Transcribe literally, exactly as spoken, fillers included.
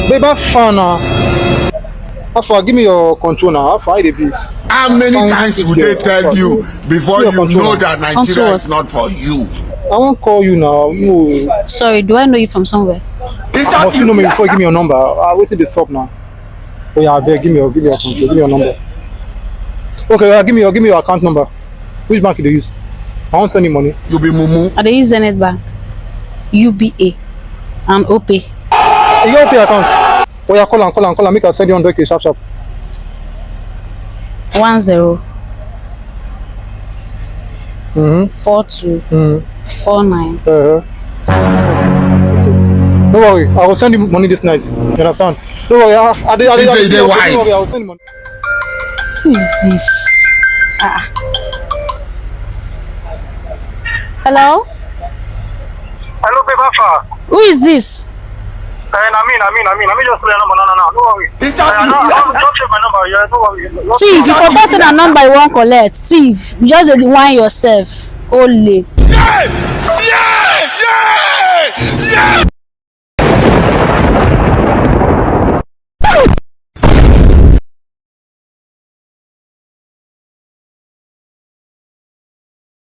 Babe, how far now? How far? Give me your control now. How far? How you dey be? How many times would they tell you before you know that Nigeria is not for you? I won't call you now. No. Sorry, do I know you from somewhere? Must you know me before you give me your number? Uh, wetin dey sup now? Oh yeah, abeg, give me your, give me your control, give me your number. Okay, yeah, give me your, give me your account number. Which bank you dey use? I wan send you money. You be mumu. I dey use Zenith Bank, U B A, and Opay. You get Opay account? Oh yeah, call am, call am, call am. Make I send you hundred K sharp sharp. One zero Mm-hmm. four two Mm-hmm. four nine Uh-huh. six four. No worry, I will send you money this night. You understand? No worry, I, I, dey- I, dey- I, Think say dey- you dey no wise. Worry, I will send you money. Who is this? Ah. Hello? Hello, babe, how far? Who is this? Eh, na me, na me, na me, na me just call your number, no, no, no, no worry. Eh, I don't, I don't, don't save my number, yeah, no worry. No, Thief, you forgot say na number you wan collect. Thief, you just dey whine yourself. Ole.